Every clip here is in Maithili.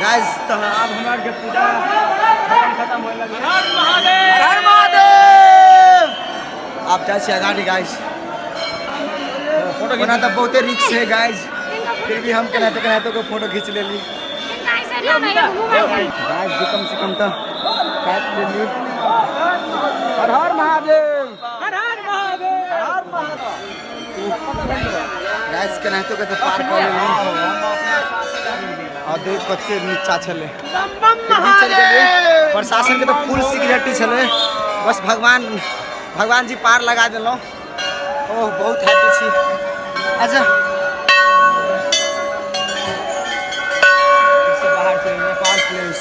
गाइस तो आब हमरा आरके पूजा खत्म खत्म होए लगलै। हर हर महादेव। आब जाइ छी अगाडि गाइस। ओना तऽ बहुते रिक्स है गाइस, फिर भी हम केनाहितो केनाहितो के फोटो खींच लेली। गाइस भी कम से कम तऽ काटि लेली। हर हर महादेव, हर हर महादेव, हर महादेव। गाइस केनाहितो के तऽ पार कऽ लेली। आ देख कते नीचा छलै, फिर भी चलि गेलियै। प्रशासन के तऽ फुल सिक्योरिटी छलै। बस भगवान भगवान जी पार लगा देलहुँ। ओह बहुत हैप्पी छी। अच्छा बाहर छै नेपाल प्लेस।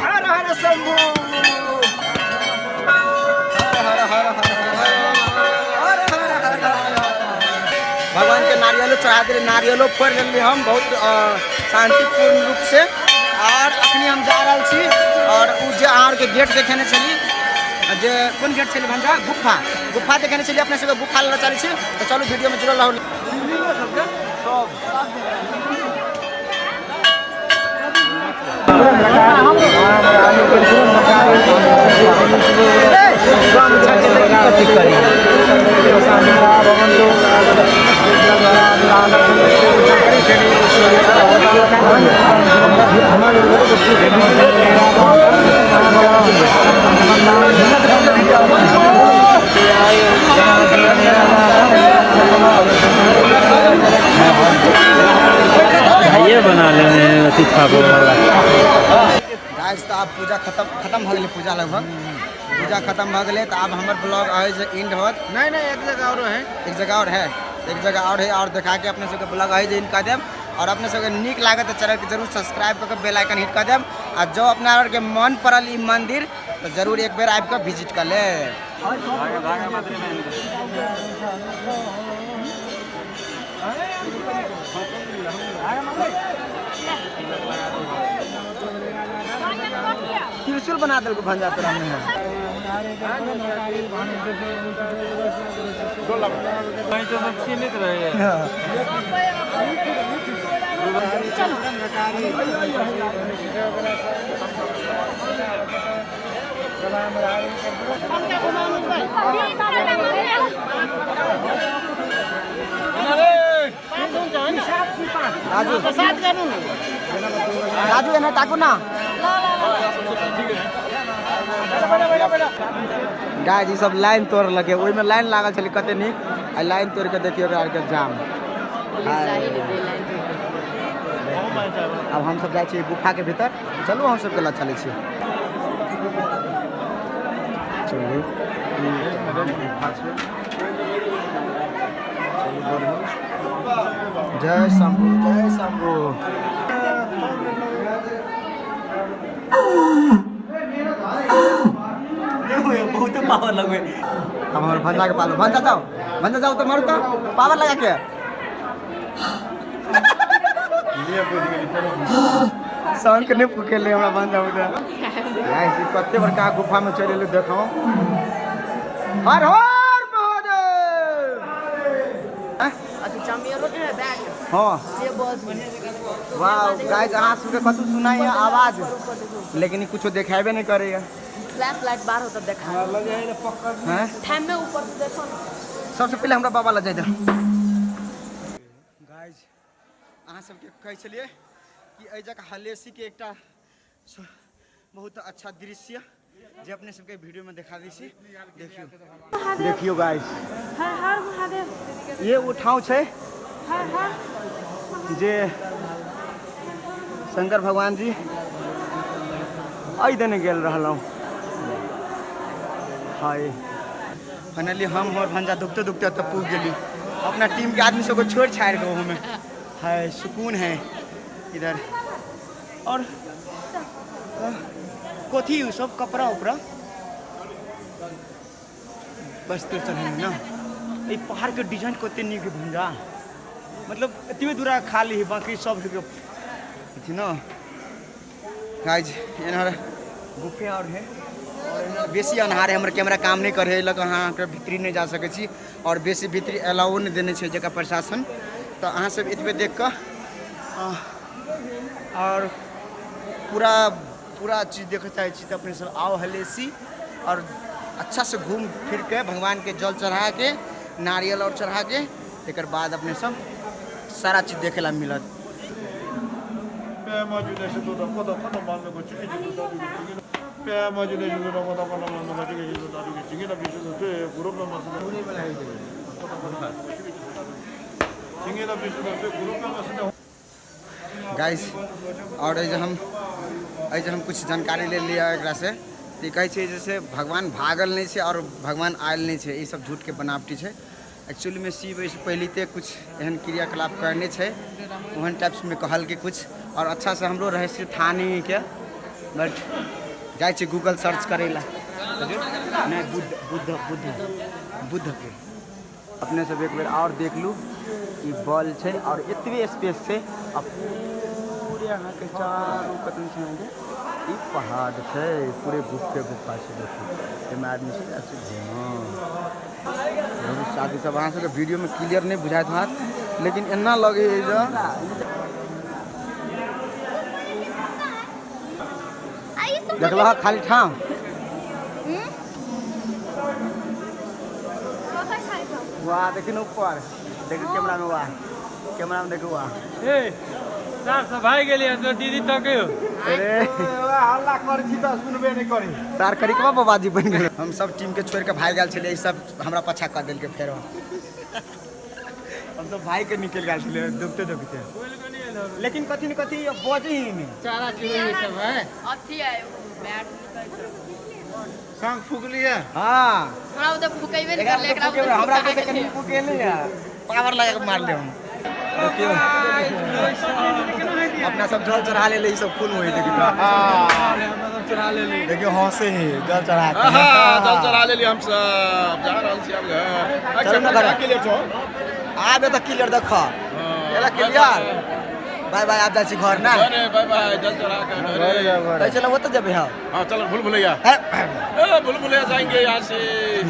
हर हर शंभू, हर हर हर हर हर हर हर हर। भगवान के नारियलो चढ़ा दिले, नारियलो फोड़ि लेली हम बहुत शांतिपूर्ण रूप से। और अखनी हम जा रहल छी और उ जे अहाँ आरके गेट देखेने छली, जे कोन गेट छलै भंजा, गुफा, गुफा देखेने छली अपने सबके, गुफा लऽ चलै छी। तऽ चलू वीडियो में जुड़ल रहू। ये बना लेने हैं अथी छापो वाला। गाइस तऽ आब पूजा खत्म खत्म भऽ गेलै, पूजा लगभग पूजा खत्म भऽ गेलै। तऽ आब हमर ब्लॉग है जे एंड होत। नहीं नहीं, एक जगह और है, एक जगह और है, एक जगह और है और देखा के अपने सबके ब्लॉग है जे एंड कऽ देब। और अपने सबके नीक लागत तऽ चैनल के जरूर सब्सक्राइब कऽ के बेल आइकन हिट कऽ देब। आ जो अपना आरके मन पड़ल ई मंदिर तऽ जरूर एक बेर आबि कऽ विजिट कऽ लेब। त्रिशूल बना देलको भंजा तोरा में। राजू राजू एना ताकू ना। गाइस ई सब लाइन तोड़लकै, ओहिमे लाइन लागल छलै कते नीक, आ लाइन तोड़ि के देखियौ ओकरा आरके जाम। आब हमसब जाइ छियै गुफा के भीतर। चलू हम सबके लऽ चलै छी। चलू गुफा छै, चलू बढ़ू। जय शंभू, जय शंभू। बहुत पावर लगबे। अब हमर भंजा के पालो, भंजा जाओ, भंजा जाओ तो मारू तो पावर लगा के। शंख नहीं फुकेले हमरा भंजा उठा। गाइस ई कते बड़का गुफा में चलि एलु देखो। हर हर महादेव। हाँ वाह गाइस अहाँ सबके कतौ सुनाइए आवाज, लेकिन ई कुछो देखेबे नहीं करैया। फ्लैश लाइट बार होता देखा हैं? टाइम में ऊपर से देखो ना। सबसे पहले हमरा बाबा लग जाए दे। गाइस अहाँ सबके कहै छलियै कि एहि जगह हलेसी के एकटा बहुत अच्छा दृश्य जे अपने सबके वीडियो में देखा दै छी। देखियौ देखियौ गाइस, हर हर महादेव। ये ओ ठाउँ छै हर हर जे शंकर भगवान जी एहि देने गेल रहलहुँ। हाय फाइनली हम हमर भंजा दुखते दुखते ओतऽ पुग गेली। अपना टीम के आदमी सबके छोड़ि छाड़ि कऽ ओहोमे हाय सुकून है इधर। और कथी उ सब कपड़ा उपड़ा बस तो चढ़े ना। ई पहाड़ के डिजाइन कते नीक भंजा, मतलब एतबे दूरा खाली है, बाकी सब है अथी ना। गाइस एनहर गुफे और है और बेसी अन्हार है, हमर कैमरा काम नहि करे है, लग अहाँके भीतरी नहि जा सकै छी आओर बेसी भीतरी अलाउओ नहि देने छै जगह प्रशासन। तऽ अहाँ सब एतबे देख कऽ आओर पूरा पूरा चीज देखऽ चाहै छी तऽ अपने सब आउ हलेसी आओर अच्छा से घूम फिर के भगवान के जल चढ़ा के नारियल और चढ़ा के तकर बाद अपने सब सारा चीज देखे ला मिलत। गाइस और एहि जे हम एहि जे हम कुछ जानकारी ले लिअ एकरासँ तऽ ई कहै छै जैसे भगवान भागल नहि छै आओर भगवान आयल नहि छै, ई सब झूठके बनावटी छै। एक्चुअलीमे शिव एहिसँ पहिलिते कुछ एहन क्रियाकलाप करने छै, ओहन टाइप्समे कहलकै कुछ आओर अच्छासँ हमरो रहस्य था नहीं के, बट जाइ छै गूगल सर्च करै लए। नहि, बुद्ध बुद्ध बुद्ध बुद्धके अपने सब एक बेर आओर देख लू। ई बॉल छै आओर एतबे स्पेस छै आ पूरे अहाँके चारू कतन छै अहाँके ई पहाड़ छै, पूरे गुफे गुफा छै। देखियौ एहिमे आदमी सब आयल छै घूमऽ। साथी सब, अहाँ सबके वीडियोमे क्लियर नहि बुझाइत होयत, लेकिन एना लगैए जे देखलह खाली ठाम। वाह, देखिन ऊपर, देखिन कैमरा में, वाह कैमरा में देखू, वाह। ए साफ सफाई गेलियै तो दीदी तकियो। अरे हल्ला करै छी तऽ सुनबे नहि करी। तार करिकबा बाबाजी बनि गेल। हम सब टीम के छोड़ के भागि गेल छलियै, ई सब हमरा पाछा कऽ देलकै। फेरो हम सब भागि के निकलि गेल छलियै डूबते डूबते, लेकिन कथी न कथी बजै ही नहि। चारा चुनरी सब है अथी है बैट। शंख फूकलियै? हाँ। हमरा उधर फुकेबे नहि एकरा करलै, एकरा फुकेबै, उधर हमरा फुका तऽ कनि फुकेले है, पावर लगा के मारले हम। देखियौ अपना सब जल चढ़ा लेले, ई सब फूल होई। देखियौ देखियौ हंसे है जल चढ़ा के। जल चढ़ा लेलियै हम सब, जा रहल छी आब घर। चलू ने घर। क्लियर छौ? आब तऽ क्लियर देख एला, क्लियर। बाय बाय, आब जाइ छी घर ना। अरे बाय बाय, जल चढ़ा के घरे। कहै छलै ओतऽ जेबै हम। हाँ चलो, भूल भुलैया। हे, ए भूल भुलैया जाएंगे यहाँ से।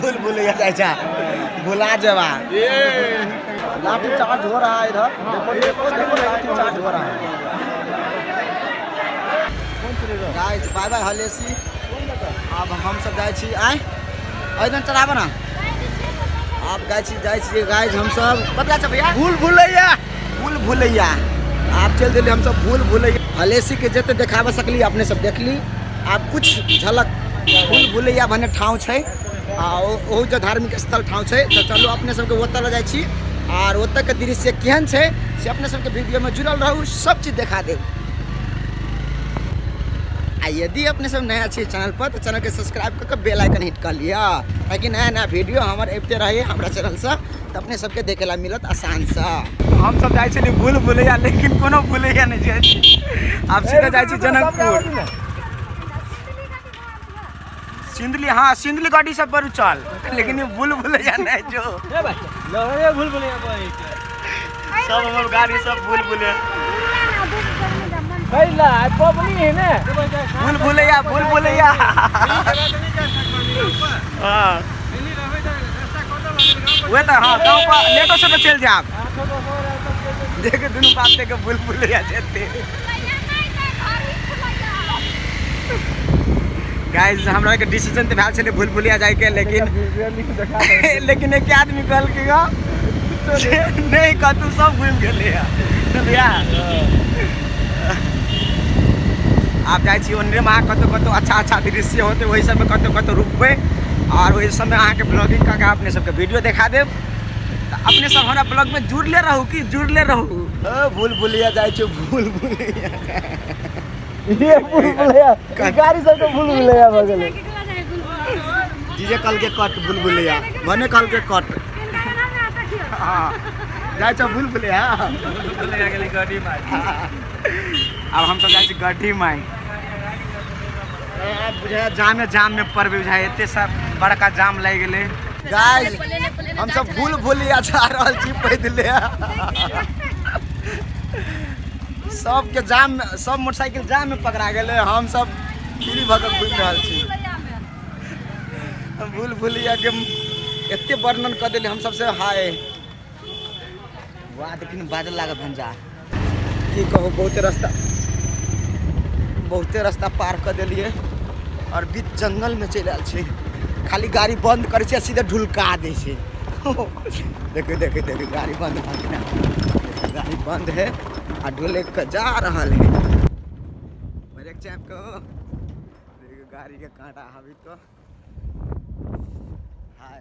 भूल भुलैया जाइ छै, भुला जेबा। ये लाठी चार्ज हो रहा है इधर, देखो देखो देखो, लाठी चार्ज हो रहा है। गाइस बाय बाय हलेसी, अब हम सब जाइ छी। आय एहिदिन चढ़ाबऽ ना। आब जाइ छी, जाइ छी गाइस हम सब। कतऽ छै भैया? भूल भुलैया। भूल भुलैया आप चल दिली। हम सब भूल भुलैया हलेसी के जते देखाबऽ सकली अपने सब देखली। आब कुछ झलक भूल भुलैया भने ठाँव छै आ ओहू जे धार्मिक स्थल ठाँव छै, तऽ चलू अपने सबके ओतऽ लऽ जाइ छी आर ओतऽ के दृश्य केहन छै से अपने सबके वीडियोमे जुड़ल रहू, सब चीज देखा देब। आ यदि अपने सब नया छी चैनल पर तऽ चैनल के सब्सक्राइब कऽ के बेल आइकन हिट कऽ लिअ, ताकि नया नया वीडियो हमर अबिते रहे हमरा चैनलसँ, तऽ अपने सबके देखे ला मिलत आसानसँ। हम सब जाइ छलियै भूल भुलैया, लेकिन कोनो भुलैया नहि जाइ छी, आब सीधा जाइ छी जनकपुर। सिंधली, हाँ सिंधली गाड़ी सब पर चल, लेकिन ई भूल भुलैया नहि जो। लहरे भूल भुलैया बही। सब हमर गाड़ी सब भूल भुलैया। कैला पबनी है ने। भूल भुलैया, भूल भुलैया। हाँ उहे तऽ, हाँ गाँव पर लेटो से तऽ चलि जायब। देख दुनू बाप देख भूल भुलैया जेते। गाइस हमरा के डिसीजन तऽ भेल छलै भूल भुलैया जाइके, लेकिन लेकिन एक आदमी कहलकै ग नहि कतू सब घुमि गेलै भैया। आब जाइ छी ओन्ने, अहाँ कतौ कतौ अच्छा अच्छा दृश्य होतै ओहि सबमे कतौ कतौ रुकबै और ओहि सबमे अहाँके ब्लॉगिंग कऽ के अपने सबके वीडियो देखा देब। तऽ अपने सब हमरा ब्लॉगमे जुड़ले रहू कि जुड़ले रहू। भूल भुलैया जाइ छी, भूल भुलैया। ये भूल भुलैया गाड़ी सब तो भूल भुलैया भऽ गेलै। जीजे कल के कट भूल भुलैया भने कल के कट। हाँ जाइ छौ भूल भुलैया। भुलैया गेलै गड्डी मार। अब हम सब जाइ छी गड्ढी माई। बुझाय जाम जाम में पड़बै, बुझाय एते सब बड़का जाम लागि गेलै। गाइस हम सब भूल भुलैया जा रहल छी पैदले। सबके जाम में, सब मोटरसाइकिल जाम में पकड़ा गेलै, हम सब फ्री भऽ कऽ घुमि रहल छी। भूल भुलैया के एते वर्णन कऽ देली हम सबसे हाय। वाह, देखिन बादल लागल भंजा। की कहू, बहुते रास्ता पार कऽ देलियै और बीच जंगल में चलि आयल छी। खाली गाड़ी बंद करै छै आ सीधे ढुलका दै छै। देखियौ देखियौ देखियौ, गाड़ी बंद भऽ गेलै, गाड़ी बंद है आ ढुलकि कऽ जा रहल है। ब्रेक चापि कऽ देखियौ गाड़ी के कांटा हबी तो। हाय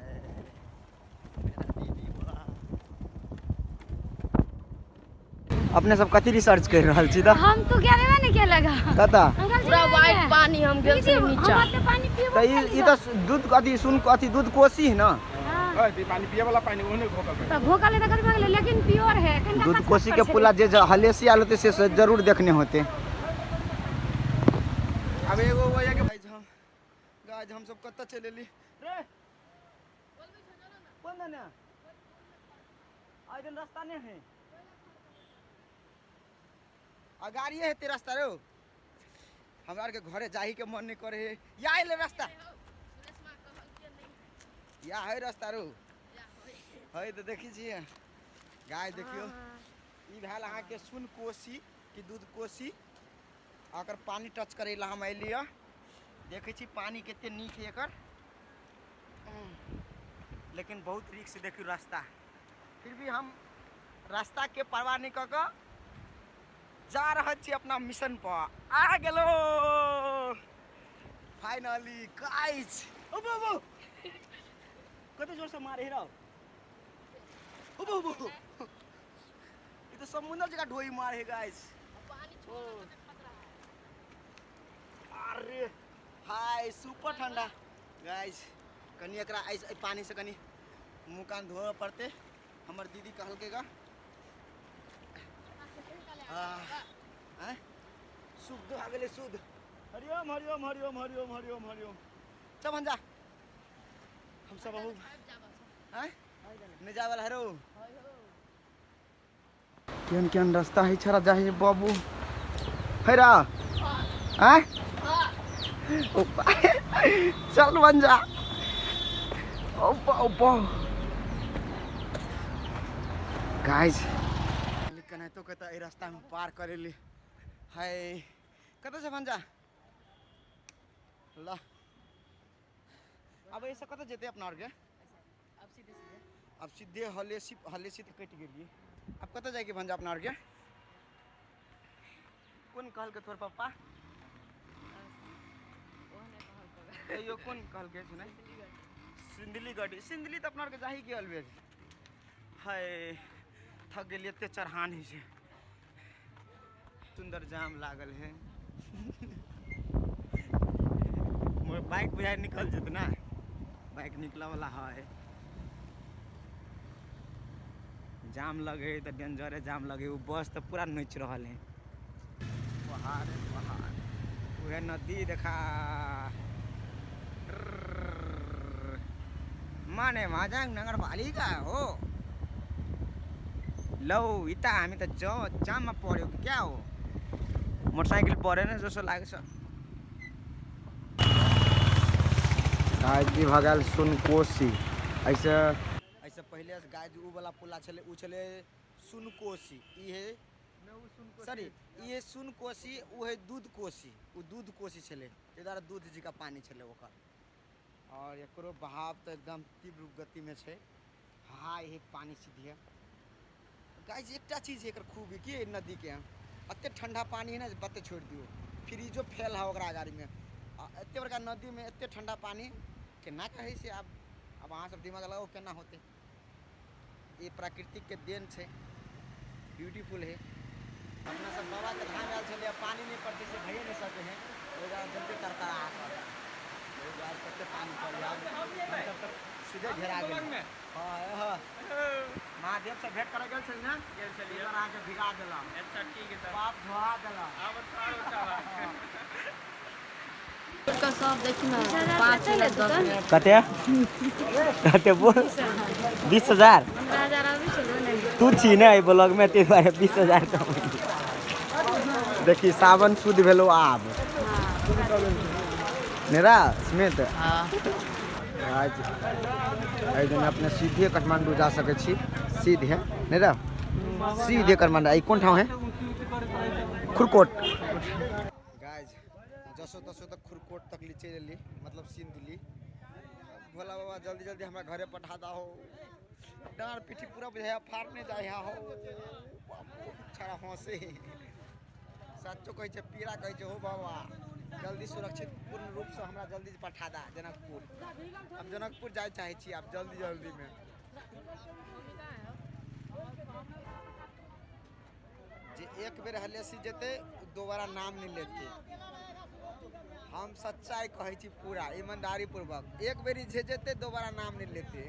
अपने सब कथी रिसर्च कर रहल छी तऽ? हम तो गेलबे नहीं केलक। कतऽ? पूरा व्हाइट पानी, हम गेल छली नीचा। हम तऽ पानी पीबो। तऽ ई तऽ दूध अथी सुन अथी दूध कोसी है ना? पानी पिए वाला पानी ओहने घोकल। तऽ घोकल है तऽ कथी भऽ गेलै, लेकिन प्योर है कनिका। दूध कचकच कोसी के पर पुला जे हलेसी आयल होते से जरूर देखने होते। अब एगो वजह के हम गाइस हम सब कतऽ चलि एली रे? कोन दने आइ दिन रास्ता नहीं है आ गाड़िए हेतै रास्ता रो। हमरा आरके घरे जाही के मन नहीं करे है। या एले रास्ता, या है रास्ता रो है। तऽ देखै छियै गाय, देखियौ ई भेल अहाँके सुन कोसी कि दूध कोसी। अगर पानी टच करै लए हम अयली। देखै छी पानी कते नीक है एकर, लेकिन बहुत रिक्स। देखियौ रास्ता, फिर भी हम रास्ता के परवाह नहीं कऽ कऽ जा रहल छी अपना मिशन पर। आ गेलो फाइनली गाइस। ओ बाबू, कते जोर से मारे रहो। ओ बाबू, ई तो समुद्र जगह ढोई मारे है गाइस। अरे हाय, सुपर ठंडा गाइस। कनि एकरा एहि पानी से कनि मुँह कान धोअ पड़तै, हमर दीदी कहलकै गा। आँय, शुद्ध भए गेलै शुद्ध। हरिओम हरिओम हरिओम हरिओम हरिओम हरिओम। चल भंजा, हम सब बहुत आँय नहीं जाए वाला हरो। केहन केहन रास्ता है छड़ा जाहि बाबू है रा। आँय चल बन जा। ओपा ओपा गाइस, केनाहितो के तऽ एहि रास्तामे पार करेली है। कतऽ छै भंजा? ल अब एहिसँ कतऽ जेतै अपना आरके? अब सीधे सीधे। अब सीधे हलेसी, हलेसी तऽ कटि गेलियै। आब कतऽ जाइके भंजा अपना आरके? कोन कहलकै तोहर पप्पा? तैयो कोन कहलकै सुनै? सिंदली गढ़ी। सिंदली तऽ अपना आरके जाही के ऑलवेज हाय। थक गेलियै, एते चढ़ान होइ छै। सुन्दर जाम लागल है। मोर बाइक बुझाइ निकल जेतै ना, बाइक निकलऽ वाला है। जाम लगे है तऽ डेंजरे जाम लगे। ओ बस तऽ पूरा नोचि रहल है। पहाड़ है पहाड़, उहे नदी देखा माने महाजाङ नगरपालिका हो। लौ यता हामी त जाममा पऱ्यो कि क्या हो? मोटरसाइकिल परेन जस्तो लाग्छ। गाय जी भऽ गेल सुनकोशी। एहिसँ एहिसँ पहिले गाय जी उ वाला पुला छलै, उ छलै सुनकोशी। ई है, सॉरी, ई है सुनकोशी, उ है दूध कोसी। उ दूध कोसी छलै, ताहि दुआरे दूध जकाँ पानी छलै ओकर। और एकरो बहाव तऽ एकदम तीव्र गतिमे छै। हाय हे, पानी सीधे। गाइस, एकटा चीज है एकर खूबी कि एहि नदीके एते ठंडा पानी है ना जे बाते छोड़ि दियौ। फ्रिजो फेल है ओकरा गाड़ीमे। आ एते बड़का नदीमे एते ठंडा पानी केना कहै छै? आब आब अहाँ सब दिमाग लगाउ केना होतै। ई प्राकृतिक के देन छै, ब्यूटीफुल है। अपना सब बाबा के धाम आयल छलियै, पानी नहि पड़तै से भइए नहि सकै है। ओहि दुआरे जते तरतरा ओहि दुआरे कते पानी पड़ै। आब हमसब तऽ सीधे घेरा गेलियै। हँ हँ, महादेव से भेंट करे गेल छली ना? गेल छलियै। अहाँके भिगा देलक। अच्छा, ठीक है सर। बाप धोआ देलक। आब छाड़ो छाड़ा। का सब देखी ना, 5 मिनट 10 मिनट। कते कते बोल? 20,000। 15,000 अबै छलै ने। तू छी ने एहि ब्लॉगमे, ताहि दुआरे 20,000 कमेली। देखी, सावन शुद्ध भेलो आब नेरा स्मित। हाँ। आज एहि दिन अपने सीधे काठमांडू जा सकै छी, सीधे नहीं रह सीधे काठमांडू। ई कोन ठाउँ है? खुरकोट। गाइस जसो तसो तक खुरकोट तक ली चलि एली, मतलब सिन्धुली। भोला बाबा जल्दी जल्दी हमरा घरे पठा दहो। डाँड़ पीठी पूरा बुझाया फाड़ने जाइ हो। छड़ा हंसे सच्चो कहै छै, पीड़ा कहै छै हो बाबा, जल्दी सुरक्षित पूर्ण रूपसँ हमरा जल्दी पठा दा जनकपुर। हम जनकपुर जाय चाहै छी आब जल्दी जल्दीमे। जे एक बेर हलेसी जेतै दोबारा नाम नहि लेतै। हम सच्चाइ कहै छी पूरा ईमानदारी पूर्वक, एक बेर जे जेतै दोबारा नाम नहि लेतै।